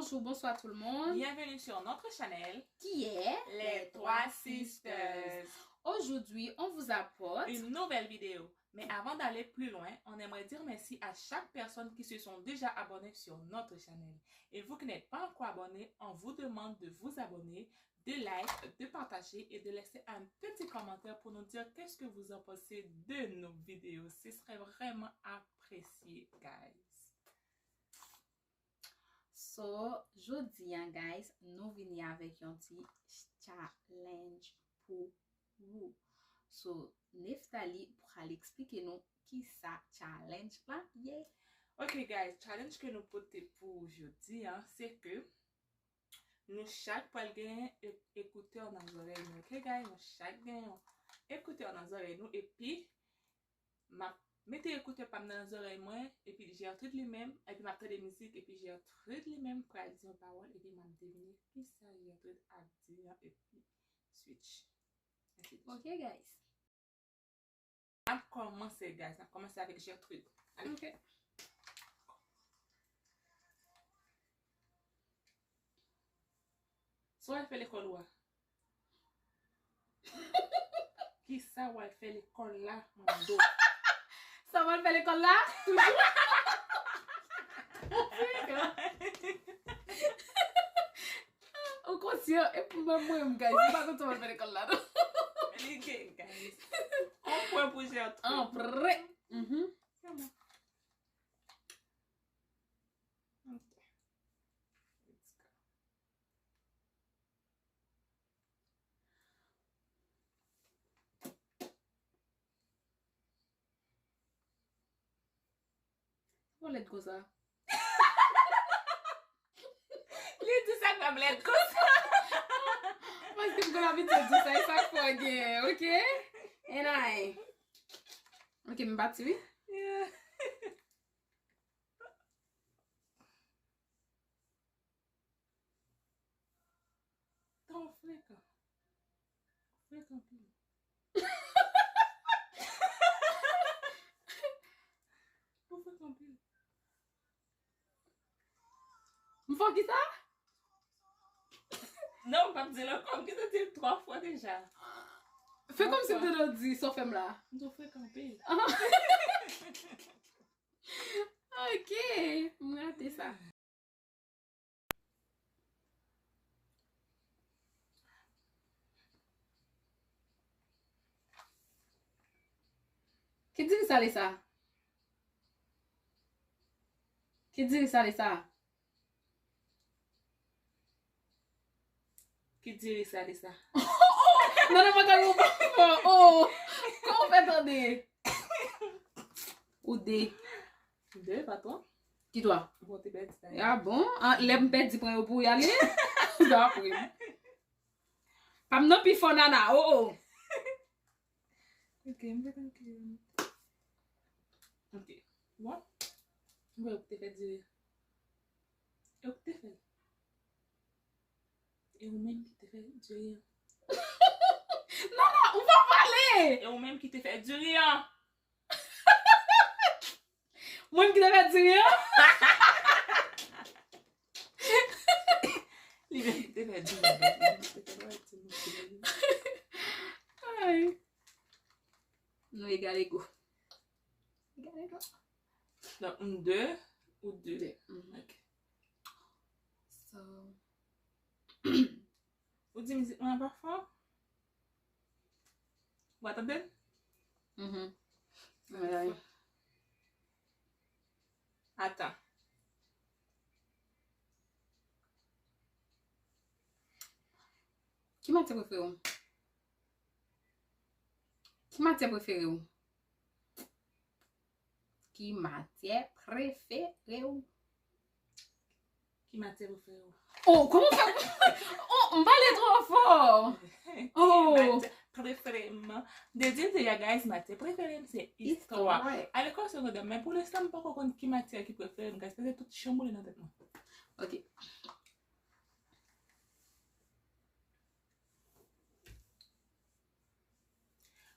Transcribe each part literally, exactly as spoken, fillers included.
Bonjour, bonsoir tout le monde. Bienvenue sur notre channel qui est Les Trois Sisters. Aujourd'hui, on vous apporte une nouvelle vidéo. Mais avant d'aller plus loin, on aimerait dire merci à chaque personne qui se sont déjà abonnés sur notre channel. Et vous qui n'êtes pas encore abonnés, on vous demande de vous abonner, de like, de partager et de laisser un petit commentaire pour nous dire qu'est-ce que vous en pensez de nos vidéos. Ce serait vraiment apprécié, guys. So, jodi a, guys, nou vini avèk yon ti challenge pou ou. So, Nephtalie pral eksplike nou kisa challenge la ye. Ok, guys, challenge ke nou pote pou jodi a, se ke nou chak pral gen e- ekoutè nan zòrèy nou. Ok, guys, nou chak gen yon ekoutè nan zòrèy nou, epi m ap mete ekoutè pa m nan zòrèy mwen, epi Gertrude li menm, epi m ap tande mizik, epi Gertrude li menm pral di yon pawòl, epi m ap devine kisa Gertrude ap di an, epi switch. Ok, guys. N ap kòmanse, guys. N ap kòmanse avèk Gertrude. Ale. Ok. Sa w al fè lekòl ou a? Kisa w al fè lekòl la, m ap mande w? Sa w al fè lekòl la? Toujou? Ou konsyan? E pou mwen, mwen, guys, m pa konn sa w al fè lekòl la, non. Li gen, guys. On pwen pou Gertrude. An pre. Mhm. Come on. Ok. Let's go. Ou lèd konsa. Li di sa k fè m lèd konsa. Paske m konn abitye di sa, e sa k fè w gen, ok? And I. Ok, m pati, wi. Yeah. Tan w frekan. Frekan anpil. Ou frekan anpil. M fè w kisa? Non, m p ap di l ankò. M gentan di l twa fwa deja. Fè kòmsi m te di sa w fè m la. M di w frekan anpil. Ok, m rate sa. Ki diri sale sa? Ki diri sale sa? Ki diri sale sa? Non, non, mwen ka yon pa fò. Oh, kòman w fè tande? Ou de. De, pa twa. Ki twa? Bon, te pèdi sa. Ah bon? Ah, lè m pèdi, pran yo pou y ale? Dapre m. Pa m nan pi fò, nana. Oh, oh. Ok, m fè tanke. Ok. Bon. Mwen, ou te fè diri. E ou te fè. E ou menm ki te fè diri an. Non, non, ou pa pale! E ou menm ki te fè diri an. Mwen ki te fè diri an? Li menm ki te fè diri an. Ay. Nou egal ego. Egal ego. Donk, m de, ou de. De. Mhm. Ok. So. Ou di mizik mwen an pa fò? Ou pa tande l? Mhm. Atan. Ki matyè prefere w? Ki matyè prefere w? Ki matyè prefere w? Ki matyè prefere w? Oh, kòman fè? Oh, m pale twò fò. Oh. Matyè prefere m. Deja, deja, guys, matyè prefere m se istwa. Istwa. Alekòl segondè, men pou lenstan, m poko konn ki matyè ki prefere m, guys, paske tout chanboule nan tèt mwen. Ok.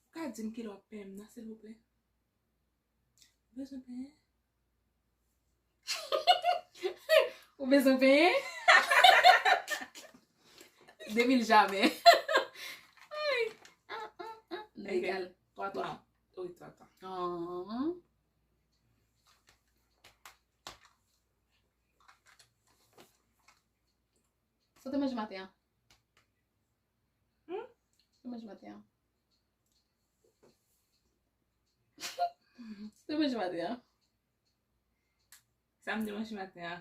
Ou ka di m kilè w ap penyen m nan, silvouplè? Ou bezwen penyen? Ou Ou bezwen penyen? De mil jamè. Ay. Ah, ah, ah. Legal. Twa twa. Non. Wi, twa twa. Oh. Sa w te manje maten an? Hmm? Sa w te manje maten an? Sa w te manje maten an? Sa m te manje maten an?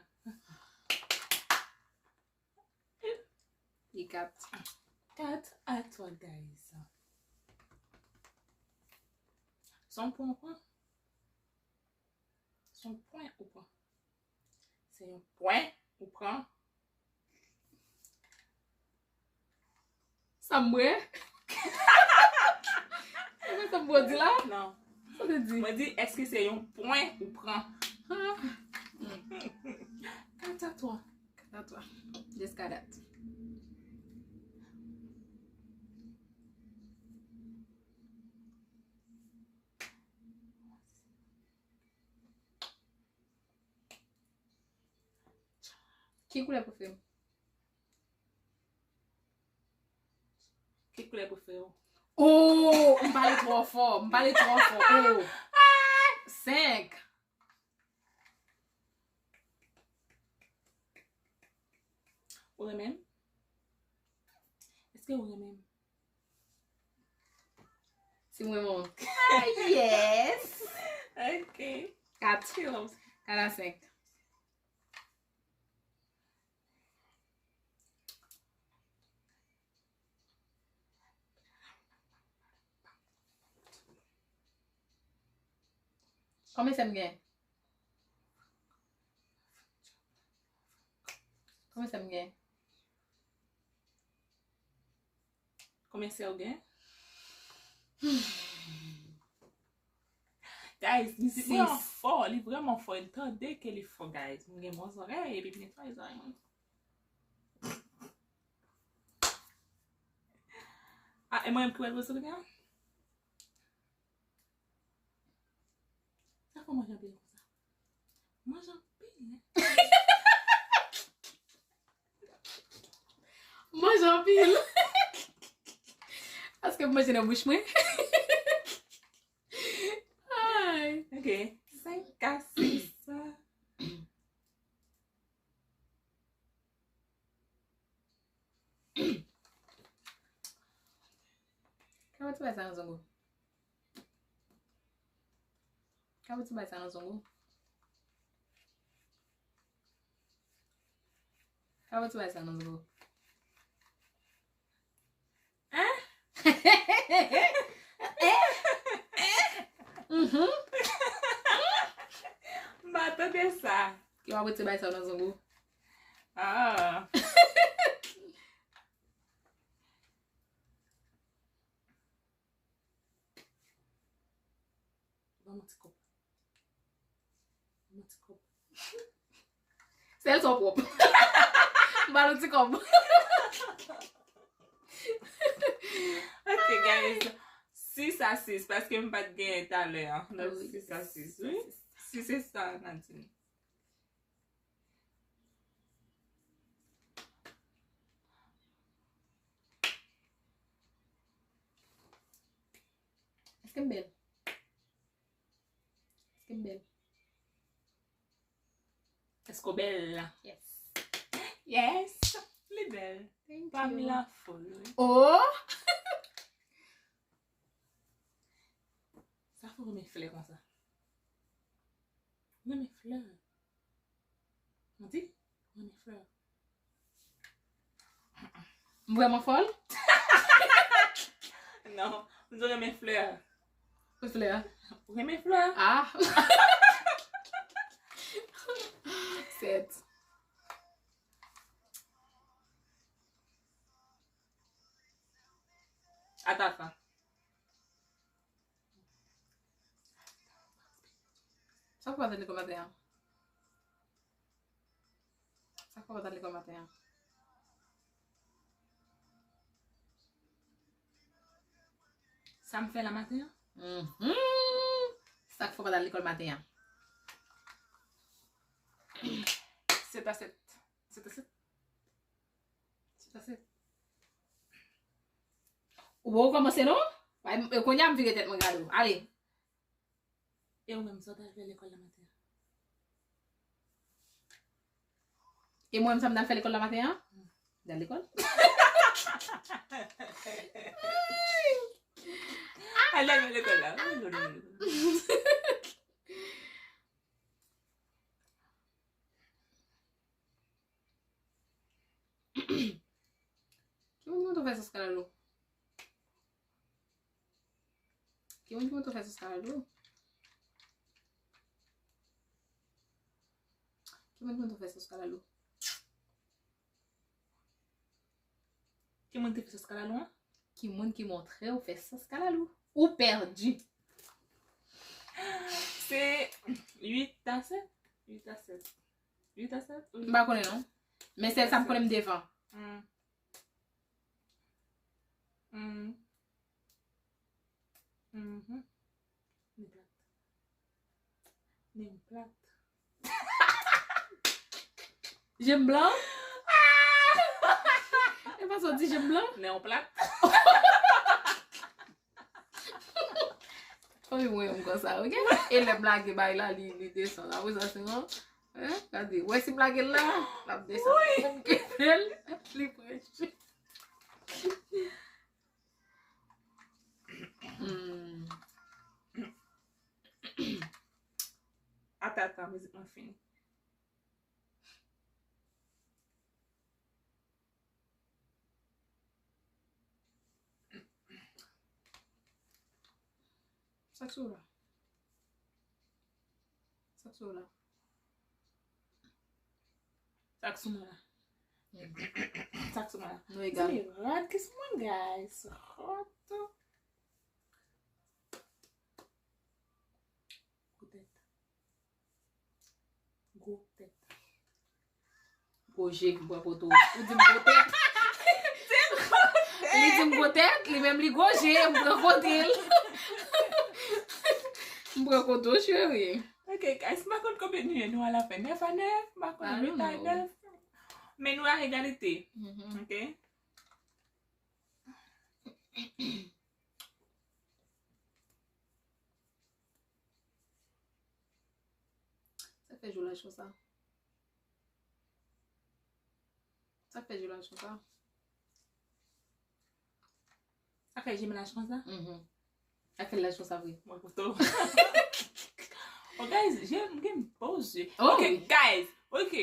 Li kat. Kat a twa, guys. Se yon pwen ou pran? Se yon pwen ou pran? Se yon pwen ou pran? Sa m bwè? Se pa sa m bwè di la? Non. Sa w te di? Mwen di, èske se yon pwen ou pran? Ah. Kat a twa. Kat a twa. Jiska dat. Ki koulè prefere w? Ki koulè prefere w? Oh, m pale twò fò, m pale twò fò. Oh. Senk. Ou renmen m? Èske ou renmen m? Si m renmen w. Ah, yes. Ok. Kat. Kat a senk. Konbyen sè m gen? Konbyen sè m gen? Konbyen sè w gen? Guys, mizik mwen an fò, li vrèman fò, e tande ke li fò, guys. Mwen gen bon zòrèy, epi m netwaye zòrèy mwen. Ah, e mwen menm ki wè l poze l gen? Sa fè w manje anpil konsa? Manje anpil, hein? Manje anpil. Paske m manje nan bouch mwen. Ay. Ok. Senk a sis. Ka mete bagay sa nan zong ou. Ka mete bagay sa nan zong ou. Ka mete bagay sa nan zong ou. Hein? Mhm. M pa tande sa. Yo ap retire bagay sa yo nan zong ou. Ah. Ban m yon ti kòb. Ban m yon ti kòb. Sèl sa w pwòp. M ba l yon ti kòb. Ok, guys. Sis a sis, paske m pa t genyen talè a. Donk, sis a sis, wi. Sis a sis. Sis e sa, Nadine. Èske m bèl? Èske m bèl? Èske w bèl? Yes. Yes. Li bèl. Thank you. Pamela Fool, wi. Oh! Sa fè w renmen flè konsa? Renmen flè. Mwen di, renmen flè. M vrèman fòl? Non, m di renmen flè. Ki flè? Renmen flè. Ah. Sèt. Atata. Sa k fè w pa t lekòl maten an? Sa k fè w pa t lekòl maten an? Sa m fè la maten an? Mhm. Sa k fè w pa t al lekòl maten an? Sèt a sèt. Sèt a sèt. Sèt a sèt. Ou poko kòmanse non? Ay, e kounye a m vire tèt mwen gade w. Ale. E ou menm, sa w t al fè lekòl la maten an? E mwen menm, sa m t al fè lekòl la maten an? M t al lekòl. Al al lekòl la. Ki moun ki montre w fè sòs kalalou? Ki moun ki montre w fè sòs kalalou? Ki moun ki montre w fè sòs kalalou? Ki moun ki fè sòs kalalou an? Ki moun ki montre w fè sòs kalalou? Ou pèdi. Se uit a sèt. Uit a sèt. Uit a sèt ou... M pa konnen non. Men sèl sa m konnen m devan. Hmm. Hmm. Mhm. Li plat. Li plat. Je m blan? E pa sa w di je m blan? Nen w plat. Fò yo wè m konsa, ok? E lè m lage bay la, li, li desann. Apre sa, se yon, hein? Gade, wè si m lage l la, l ap desann. Wi. Pou m kenbe l, li preche. Hmm. Ata, ata, mizik mwen fini. Sa k sou la? Sa k sou la? Sa k sou mwen la? Sa k sou mwen la? Nou egal. Mezanmi, rad ki sou mwen, guys. Rad. Gwo tèt. Gwo tèt. Gwo je ki pran kote w. Ou di m gwo tèt. Li di m gwo tèt, li menm li gwo je, m pran kote l. M pran kote w, cheri. Ok, guys, m pa konn konbyen nou ye, nou a la fen. Nèf a nèf, m pa konn uit a nèf. Men nou a egalite. Mhm. Ok? Sa k fè je w laj konsa? Sa k fè je w laj konsa? Sa k fè je m laj konsa? Mhm. Sa k fè l laj konsa vre? Mwen koto. Oh, guys, je m gen bo zye. Oh, ok, wi. Guys, ok.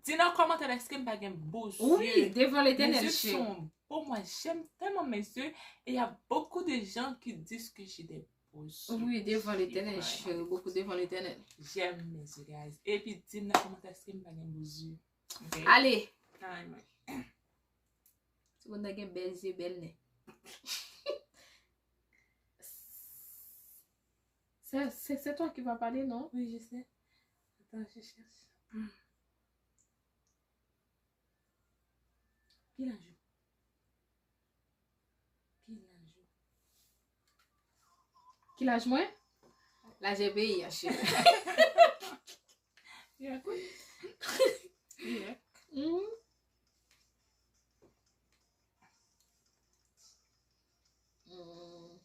Di nan kòmantè èske m pa gen bo zye. Wi, devan Letènèl, cheri. Mes yeux sont beaux, moi j'aime tellement mes yeux et il y a beaucoup de gens qui disent que j'ai des beaux yeux. Wi, devan Letènèl, cheri, beaucoup devant l'Éternel. J'aime mes yeux, guys. Epi di m nan kòmantè èske m pa gen bo zye. Ok? Ale. Ay, mwen. Ti moun nan gen bèl zye, bèl nen. C'est, c'est, c'est toi qui vas parler, non? Oui, je sais. Attends, je cherche. Hmm. Ki laj ou? Ki laj ou? Ki laj mwen? Laj peyi a, cheri. Yak, wi. Yak. Mhm. Mhm.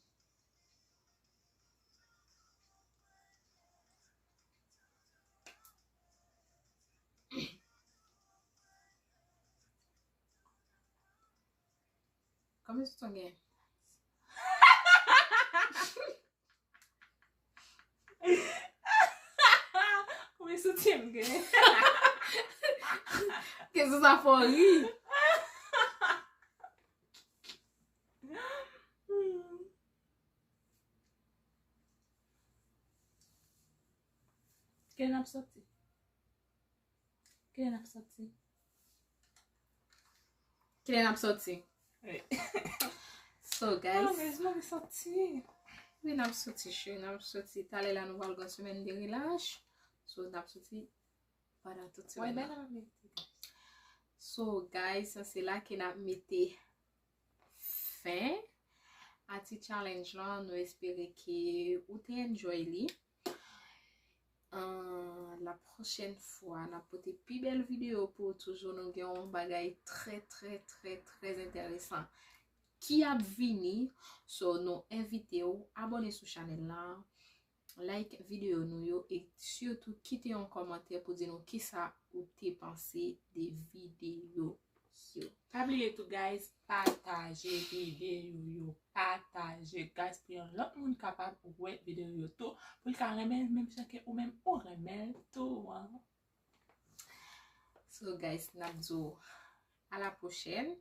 Konbyen soutyen w gen? Konbyen soutyen m gen? Kesyon sa fè w ri. Kilè n ap soti? Kilè n ap soti? Kilè n ap soti? Wi. So, guys. Ah, men m anvi soti. Wi, n ap soti, cheri, n ap soti. Talè la, nou pral gen semèn de relach. So, n ap soti pandan tout semèn nan. So, guys, se la ke n ap mete fen a ti challenge lan. Nou espere ke ou te enjoy li. Ah, La pwochèn fwa, n ap pote pi bèl videyo pou ou toujou. Nou gen yon bagay trè, trè, trè, trè enteresan ki ap vini. So, nou envite w abòne sou chanèl la, like videyo nou yo, e sitou kite yon kòmantè pou di nou kisa ou te panse de videyo yo. Pa bliye tou, guys, pataje videyo yo. Pataje, guys, pou yon lòt moun kapab wè videyo yo tou, pou l ka renmen l menm jan ke ou menm ou renmen l tou an. So, guys, n ap di w a la pwochèn.